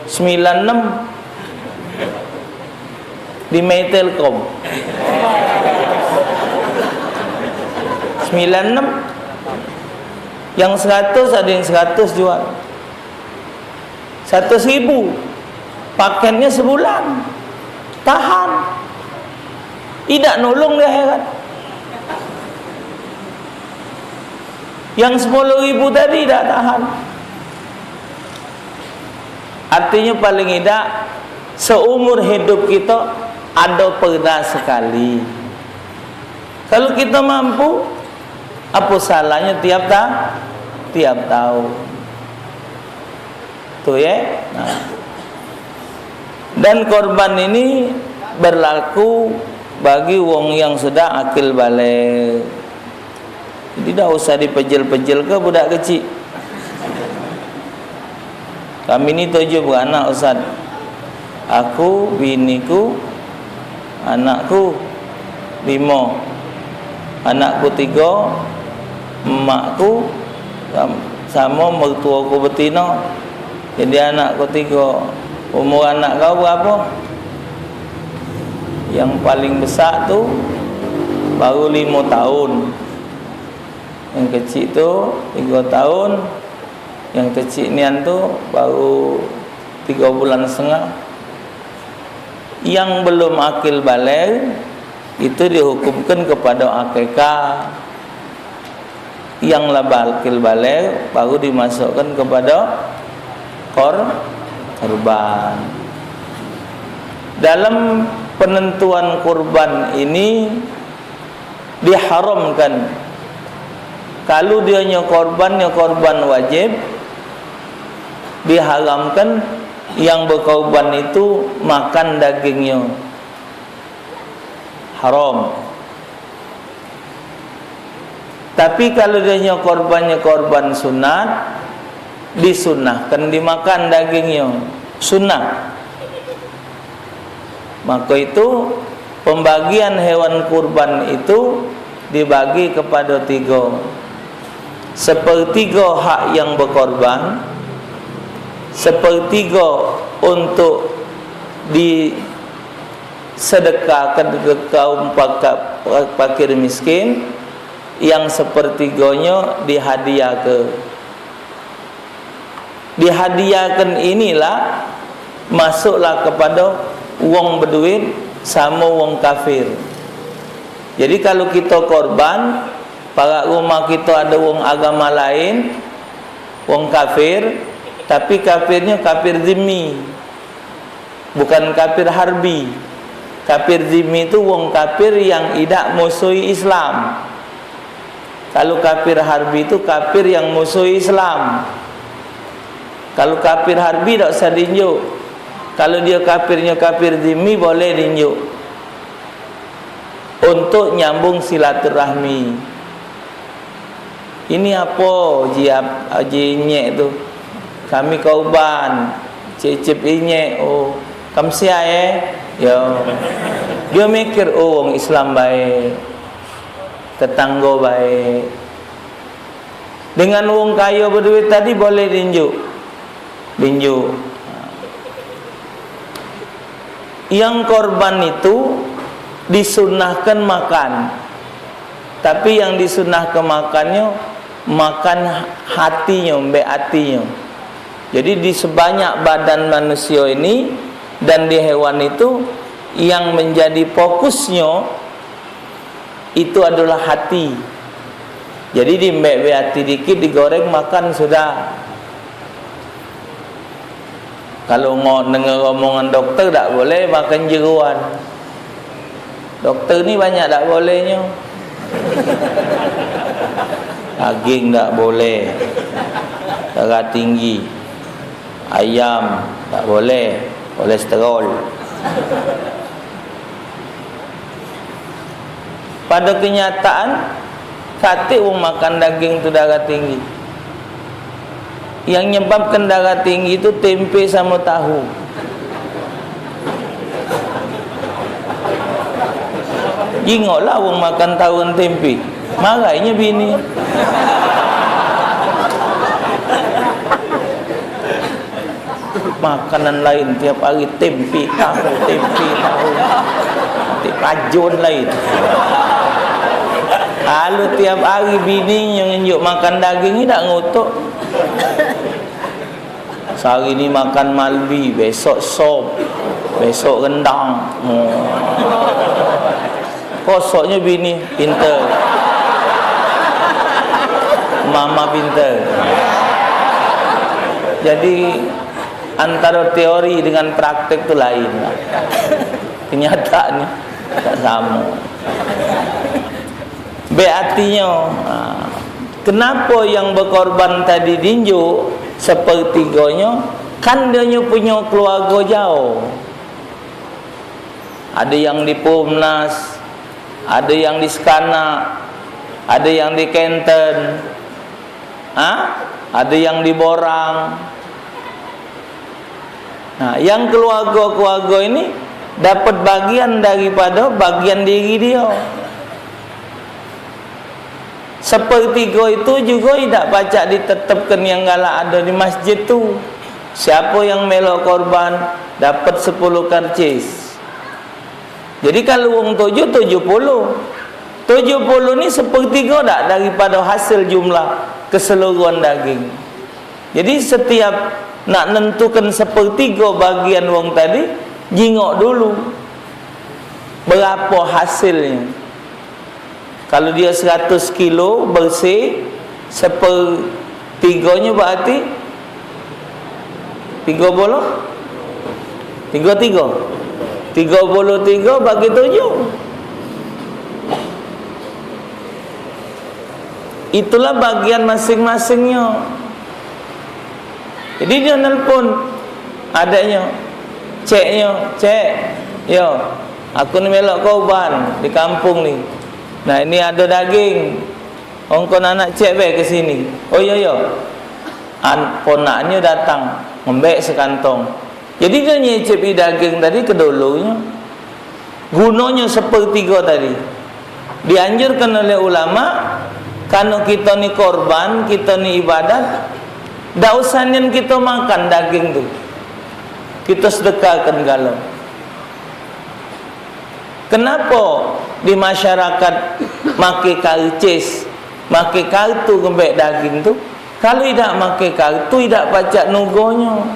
sembilan enam di Mytelkom. Sembilan enam. Yang seratus, ada yang seratus jual. Seratus ribu. Paketnya sebulan. Tahan. Idak nolong di akhirat. Yang sepuluh ribu tadi dak tahan. Artinya, paling idak seumur hidup kita ada pernah sekali. Kalau kita mampu, apa salahnya tiap ta-, tiap tahun? Tu ye. Nah. Dan korban ini berlaku bagi wong yang sudah akil baligh. Jadi, dak usah dipejel-pejel ke budak kecik. Kami ni tujuh beranak, Ustaz. Aku, biniku, anakku limo. Anakku tigo, emakku, sam-, samo mertuaku betino. Jadi, anakku tigo. Umur anak kau berapo? Yang paling besak tu baru limo taun. Yang kecik tu tigo taun. Yang kecik nian tu baru tigo bulan setengah. Yang belum akil baligh itu dihukumkan kepada akikah. Yang la akil baligh baru dimasukkan kepada kor-, korban. Dalam penentuan kurban ini diharamkan. Kalu dia nyo korban, nyo korban wajib, diharamkan yang bekorban itu makan dagingnyo. Haram. Tapi kalu dia nyo korban, nyo korban sunat, disunahkan dimakan dagingnyo. Sunat. Maka itu, pembagian hewan kurban itu dibagi kepada tiga. Sepertiga hak yang berkorban, sepertiga untuk disedekahkan ke kaum paka-, fakir miskin, yang sepertigonyo dihadiahke. Dihadiahkan inilah masuklah kepada wong beduit samo wong kafir. Jadi, kalu kito korban, parak rumah kito ado wong agama lain, wong kafir, tapi kafirnyo kafir zimmi. Bukan kafir harbi. Kafir zimmi tu wong kafir yang idak musuhi Islam. Kalu kafir harbi tu kafir yang musuhi Islam. Kalu kafir harbi dak usah dinjuk. Kalu dia kafirnyo kafir zimmi, boleh dinjuk. Untuk nyambung silaturahmi. Ini apo, Ji Ap-, Ji Inyek tu? Kami korban. Cicip Inyek, oh, kam sia, eh? Yo. Dia mikir, oh, wong Islam baik. Tetanggo baik. Dengan wong kayo beduit tadi boleh dinjuk. Dinjuk. Yang korban itu disunahkan makan. Tapi yang disunahkan makannyo, makan hatinyo, mbek hatinyo. Jadi, di sebanyak badan manusia ini dan di hewan itu, yang menjadi fokusnyo itu adalah hati. Jadi, diembek be hati dikit, digoreng, makan, sudah. Kalu ngo-, denger omongan dokter, dak boleh makan jeruan. Dokter ni banyak dak bolehnyo. Daging dak boleh. Darah tinggi. Ayam tak boleh, kolesterol. Pada kenyataan, katik wong makan daging tu darah tinggi. Yang nyebabkan darah tinggi tu tempe samo tahu. Jingoklah wong makan tahu ngan tempe. Marainyo bini. Makanan lain tiap hari tempe, tahu, tempe, tahu. Tempe pajon lain. Kalu tiap hari bininyo ngenjuk makan daging, idak ngutuk. Sehari ni makan malbi, besok sop, besok rendang. Oh. Kosoknyo bini, pinter. Mama pinter. Jadi, antara teori dengan praktek tu lain lah. Kenyataannyo tak samo. Be artinyo, ha, kenapo yang bekorban tadi dinjuk sepertigonyo? Kan dionyo punyo keluargo jauh. Ado yang di Perumnas, ado yang di Sekanak, ado yang di Kenten, ha? Ado yang di Borang. Nah, yang keluargo-keluargo ini dapat bagian daripada bagian diri dio. Sepertigo itu jugo idak pacak ditetepkan yang galak ado di masjid tu. Siapo yang melok korban dapat sepuluh karcis. Jadi kalu wong tujuh, tujuh puluh. Tujuh puluh ni sepertigo dak daripada hasil jumlah keseluruhan daging. Jadi setiap nak nentukan sepertigo bagian wong tadi, jingok dulu berapo hasilnyo. Kalu dio seratus kilo bersih, sepertigonyo berarti tigo puluh? Tigo tigo? Tigo puluh tigo bagi tujuh. Itulah bagian masing-masingnyo. Jadi dio nelpon adeknyo, ceknyo, "Cek, yo, aku ni melok korban di kampung ni. Nah, ini ado daging. Ongkon anak cek be ke sini." "Oh, yo, yo." An-, ponaknyo datang, ngembek sekantong. Jadi dio nyicipi daging tadi kedolonyo. Gunonyo sepertigo tadi dianjurkan oleh ulama, karno kito ni korban, kito ni ibadat, dak usah nian kito makan daging tu, kito sedekahkan galo. Kenapo di masyarakat make karcis, make kartu ngembek daging tu? Kalu idak make kartu, idak pacak nugonyo.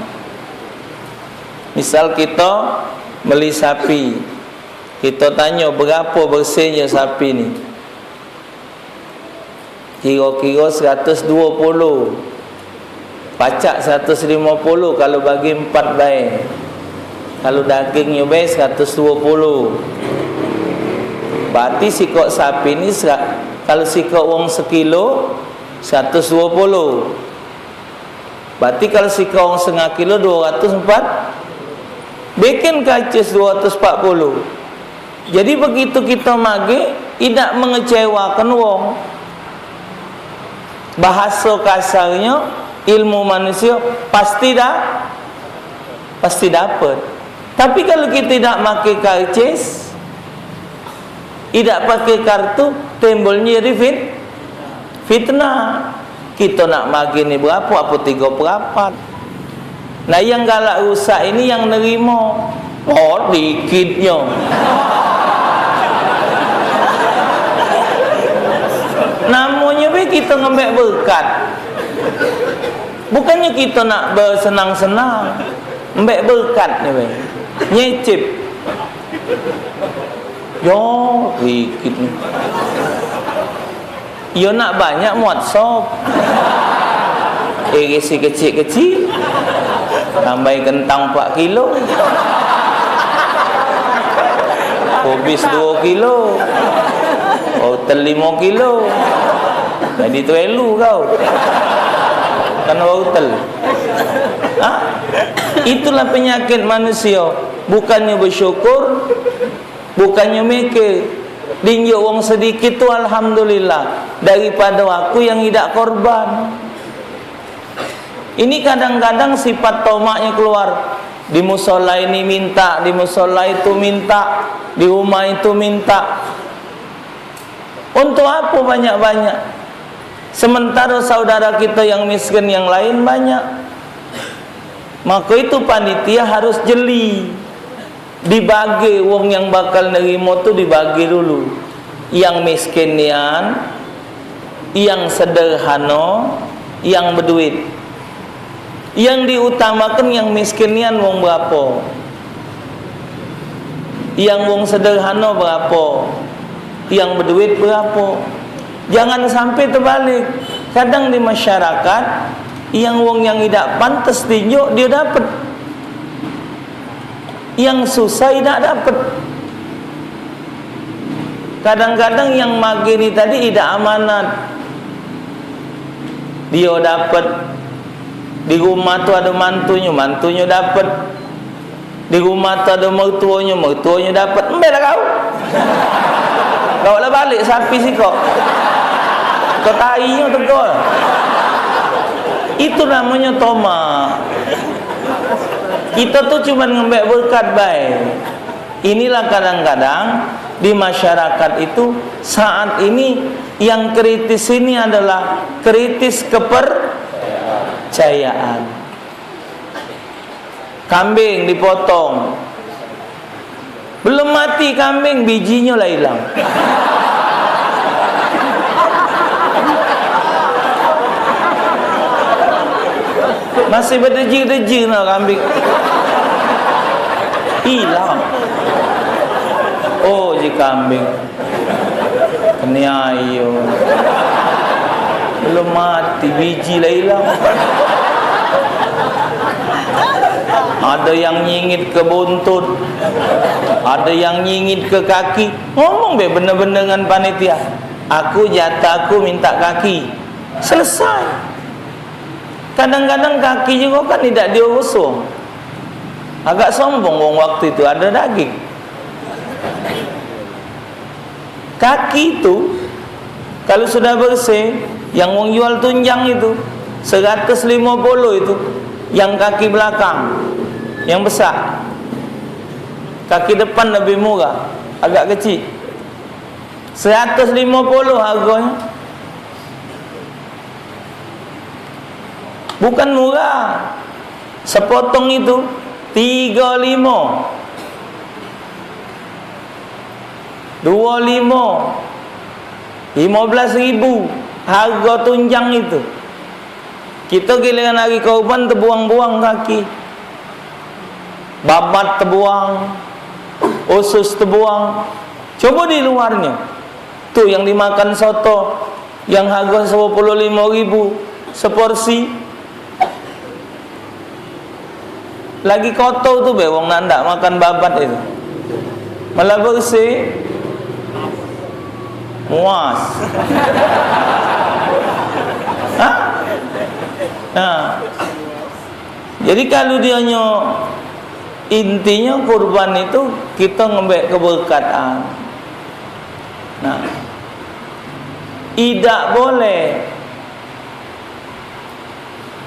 Misal kito beli sapi, kito tanyo, "Berapo bersehnyo sapi ni?" "Kiro-kiro seratus duo puluh." "Pacak seratus limo puluh kalu bagi empat bae. Kalu dagingnyo bae seratus duo puluh." Berarti sikok sapi ni sera-, kalu sikok wong sekilo, seratus duo puluh. Berarti kalu sikok wong setengah kilo, duo ratus empat. Bikin karcis duo ratus empat puluh. Jadi begitu kito magek, idak mengecewakan wong. Bahaso kasarnyo, ilmu manusio pasti dah, pasti dapet. Tapi kalu kito idak make karcis, idak pake kartu, timbulnyo jadi fit-, fitnah. Kito nak magih ni berapo, apo tigo perapat. Nah, yang galak rusak ini yang nerimo. Oh, dikitnyo. Namonyo be kito ngembek berkat. Bukannyo kito nak besenang-senang. Ngembek berkatnyo be. Nyicip. Yo, dikit ni. Yo nak banyak muat sop. Iris si kecik-kecik. Tambahi kentang empat kilo. Kubis duo kilo. Wortel limo kilo. Jadi tuelu kau. Kan wortel. Ha? Itulah penyakit manusia. Bukannya bersyukur, bukannya mikir. Dinjuk wong sedikit tu alhamdulillah. Daripada aku yang idak korban. Ini kadang-kadang sifat tomaknya keluar. Di musola ini minta, di musola itu minta, di rumah itu minta. Untuk apa banyak-banyak? Sementara saudara kita yang miskin yang lain banyak. Maka itu panitia harus jeli. Dibagi wong yang bakal nerimo tu dibagi dulu. Yang miskin nian, yang sederhana, yang beduit. Yang diutamakan yang miskin nian wong berapo? Yang wong sederhana berapo? Yang beduit berapo? Jangan sampai terbalik. Kadang di masyarakat, yang wong yang idak pantes tinjuk, dia dapat. Yang susah idak dapat. Kadang-kadang yang mage ni tadi idak amanat. Dia dapat. Di rumah tu ada mantunyo, mantunyo dapat. Di rumah tu ada mertuonyo, mertuonyo dapat. Embe lah kau. Kau lah balik sapi sikok. Kau tainyo tegol. Itu namonyo tomak. Kita tu cuman ngembek berkat bae. Inilah kadang-kadang di masyarakat itu saat ini yang kritis ini adalah kritis kepercayaan. Kambing dipotong. Belum mati kambing, bijinyo lah ilang. Masih bedeji-deji nah kambing. Ilang. Oh, ji kambing. Keniayo. Belum mati, biji lah ilang. Ada yang nyingit ke buntut, ada yang nyingit ke kaki. Ngomong be bener-bener dengan panitia. Aku jatah aku minta kaki. Selesai. Kadang-kadang kaki juga kan tidak diurus wong. Agak sombong wong waktu itu ada daging. Kaki itu, kalau sudah bersih, yang wong jual tunjang itu, seratus limo puluh itu, yang kaki belakang, yang besar. Kaki depan lebih murah, agak kecil. Seratus limo puluh harganya. Bukan murah. Sepotong itu tiga limo. Dua limo. Lima belas ribu harga tunjang itu. Kita giliran hari korban tebuang-buang kaki. Babat tebuang, usus tebuang. Coba di luarnya. Tu yang dimakan soto yang harga sepuluh lima ribu seporsi. Lagi kotor tu be wong nak ndak makan babat itu. Malah bersih. Muas. Hah? Nah. Jadi kalau dia nyo intinya kurban itu kita ngembek keberkatan. Nah. Idak boleh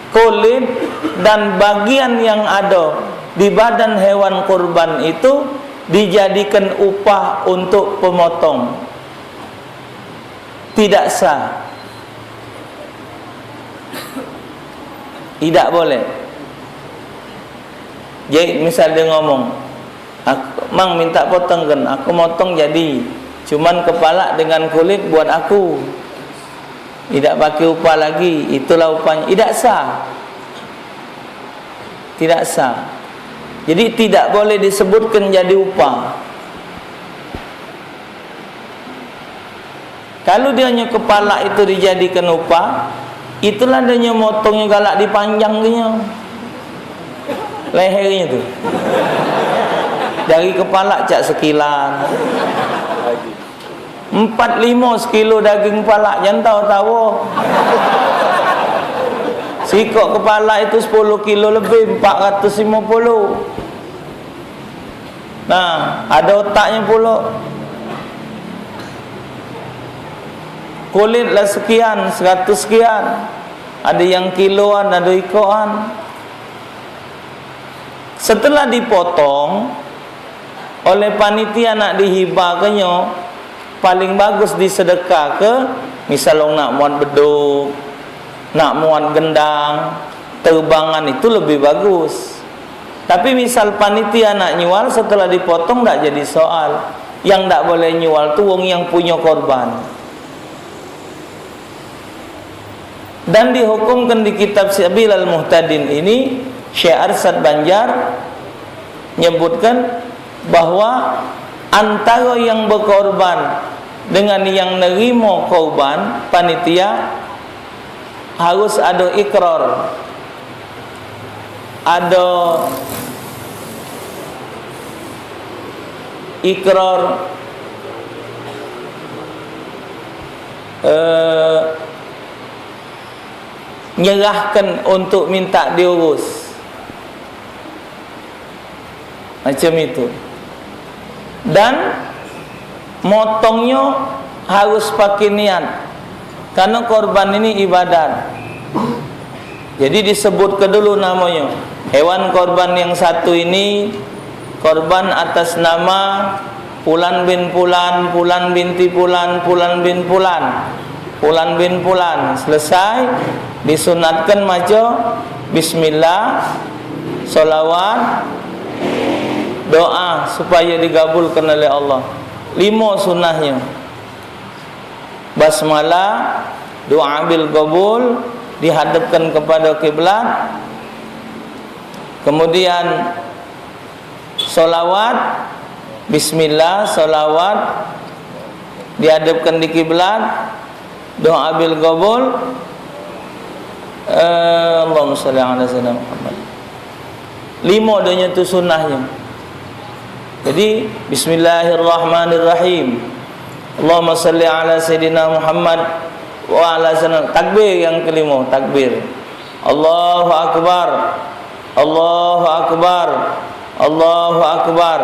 kulit dan bagian yang ada di badan hewan kurban itu dijadikan upah untuk pemotong. Tidak sah. Tidak boleh. Jadi misal dia ngomong, "Aku, Mang minta potongkan, aku motong jadi, cuman kepala dengan kulit buat aku." Idak pakai upah lagi, itulah upahnya. Idak sah. Tidak sah. Jadi tidak boleh disebutkan jadi upah. Kalau dia nyo kepala itu dijadikan upah, itulah dia nyo motongnyo galak dipanjang dia nyo. Lehernya tu. Dari kepala cak sekilan. Empat limo sekilo daging palak, jangan tawa-tawa. Sikok kepala itu sepuluh kilo lebih, empat ratus lima puluh. Nah, ada otaknya pulo. Kulit lah sekian, seratus sekian. Ada yang kiloan, ada ikoan. Setelah dipotong oleh panitia, nak dihibakenyo, paling bagus disedekahke, misal wong nak muat beduk, nak muat gendang, terbangan, itu lebih bagus. Tapi misal panitia nak nyual, setelah dipotong dak jadi soal. Yang dak boleh nyual tu wong yang punyo korban. Dan dihukumkan di kitab Sabilal Muhtadin ini, Syekh Arsad Banjar nyebutkan bahwa antara yang bekorban dengan yang nerimo korban, panitia, harus ada ikrar. Ada ikrar, eh, nyerahkan untuk minta diurus. Macam itu. Dan motongnyo harus pakai niat. Karena korban ini ibadat. Jadi disebut ke dulu namonyo. Hewan korban yang satu ini korban atas nama Pulan bin Pulan, Pulan binti Pulan, Pulan bin Pulan, Pulan bin Pulan. Selesai, disunatkan maco bismillah, solawat, doa supaya digabulkan oleh Allah. Limo sunahnyo. Basmalah, doa bil qabul, dihadapkan kepada kiblat. Kemudian solawat, bismillah, solawat, dihadapkan di kiblat, doa bil qabul. Eh, Allahumma shalli ala sayyidina Muhammad. Limo donyo tu sunahnyo. Jadi, bismillahirrahmanirrahim. Allahumma shalli ala sayyidina Muhammad wa ala sayyidina. Takbir yang kelima, takbir. Allahu Akbar. Allahu Akbar. Allahu Akbar.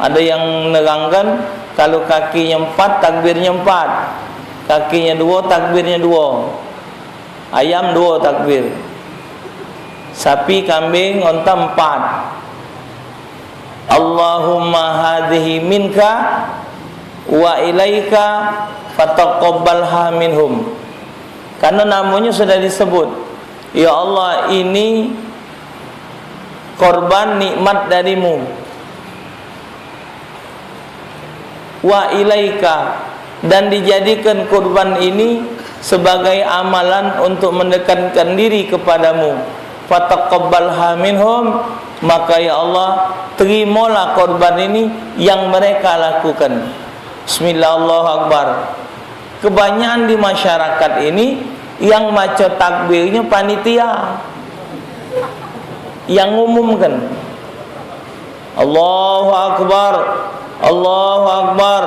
Ada yang nerangkan, kalau kakinyo empat, takbirnyo empat. Kakinyo duo, takbirnyo duo. Ayam duo takbir. Sapi, kambing, onta empat. Allahumma hadhihi minka wa ilaika fataqabbalha minhum. Karena namanya sudah disebut. Ya Allah, ini korban nikmat darimu. Wa ilaika, dan dijadikan kurban ini sebagai amalan untuk mendekatkan diri kepadamu. Fataqabbalha minhum, maka ya Allah, terimalah korban ini yang mereka lakukan. Bismillah, Allahu Akbar. Kebanyakan di masyarakat ini yang maco takbirnya panitia yang ngumumkan. Allahu Akbar, Allahu Akbar,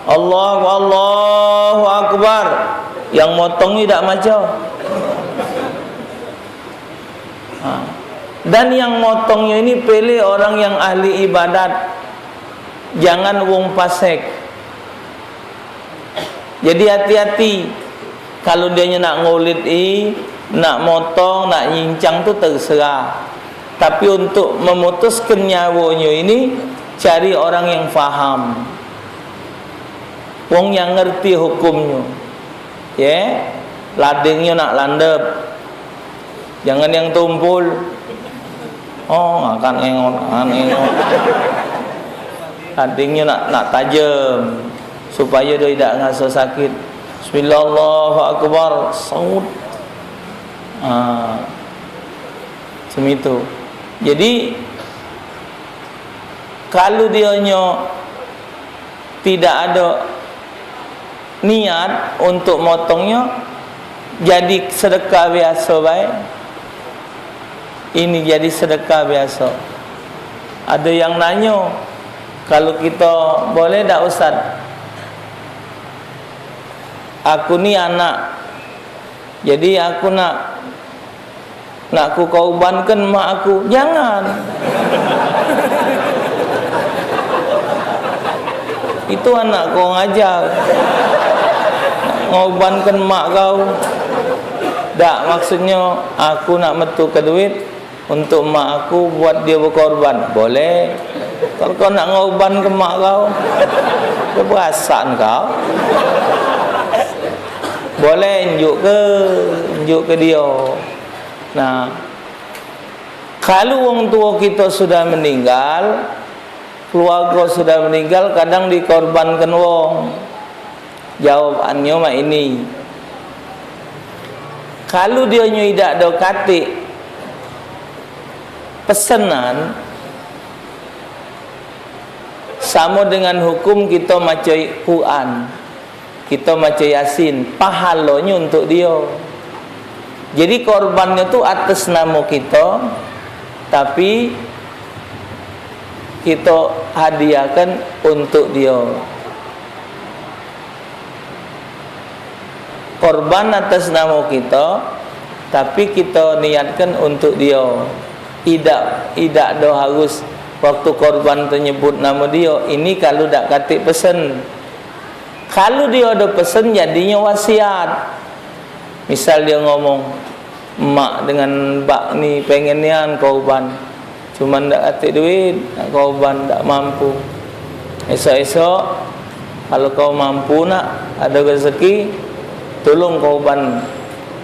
Allahu, Allahu Akbar. Yang motong ni dak maco. Ha. Dan yang motongnya ini pilih orang yang ahli ibadat. Jangan wong pasek. Jadi hati-hati. Kalau dia nak ngulit i, nak motong, nak nyincang tu terserah. Tapi untuk memutuskan nyawonyo ini, cari orang yang faham. Wong yang ngerti hukumnyo. Ye, ladingnyo nak landep. Jangan yang tumpul. Oh, akan engot, akan engot. Ladingnyo nak, nak tajem supaya dia tidak ngeraso sakit. Bismillah, Allahu Akbar, saut. Ah, semitu. Jadi, kalau dionyo tidak ada niat untuk motongnyo, jadi sedekah biaso bae. Ini jadi sedekah biaso. Ada yang nanyo, kalau kita boleh dak, Ustaz? Aku ni anak, jadi aku nak Nak ku korbankan mak aku. Jangan. Itu anak kau ngajar. Ngorbankan mak kau. Dak, maksudnyo aku nak metu ke duit untuk mak aku buat dia berkorban. Boleh. Kalau kau nak ngorban ke mak kau, keberasaan kau. Boleh, njuk ke, njuk ke dia. Nah, kalu wong tuo kito sudah meninggal, keluargo sudah meninggal, kadang dikorbankan wong. Jawabannyo mak ini. Kalu dionyo idak do katik pesenan, samo dengan hukum kito maco Quran. Kito maco Yasin, pahalonyo untuk dio. Jadi korbannyo tu atas namo kito, tapi kito hadiahkan untuk dio. Korban atas namo kito, tapi kito niatkan untuk dio. Idak, idak do harus waktu korban tu nyebut namo dio. Ini kalu dak katik pesen. Kalu dio ado pesen, jadinyo wasiat. Misal dio ngomong, "Mak dengan bak ni pengen nian korban, cuman dak katik duit, nak korban dak mampu. Esok-esok, kalu kau mampu, nak, ado rezeki, tolong korban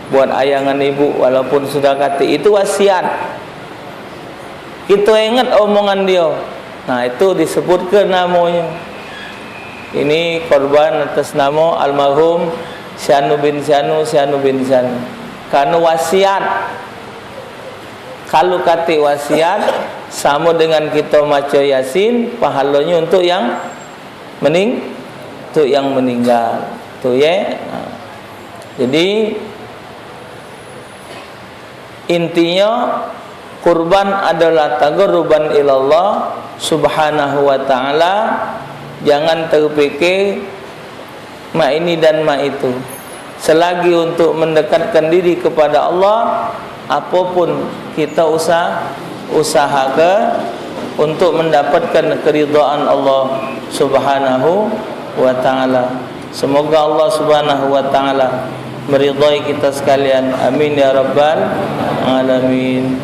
buat ayah ngan ibu walaupun sudah katik." Itu wasiat. Kito inget omongan dio. Nah, itu disebutke namonyo. Ini korban atas namo almarhum si anu bin si anu, si anu bin si anu. Kareno wasiat. Kalu katik wasiat, samo dengan kito maco Yasin, pahalonyo untuk yang mening-, untuk yang meninggal. Tu ye. Nah. Jadi, intinyo, kurban adolah taqarruban ilallah subhanahu wa ta'ala. Jangan terpikir mak ini dan mak itu. Selagi untuk mendekatkan diri kepada Allah, apapun kita usah, usahake untuk mendapatkan keridhaan Allah subhanahu wa ta'ala. Semoga Allah subhanahu wa ta'ala meridhai kita sekalian. Amin ya rabbal alamin.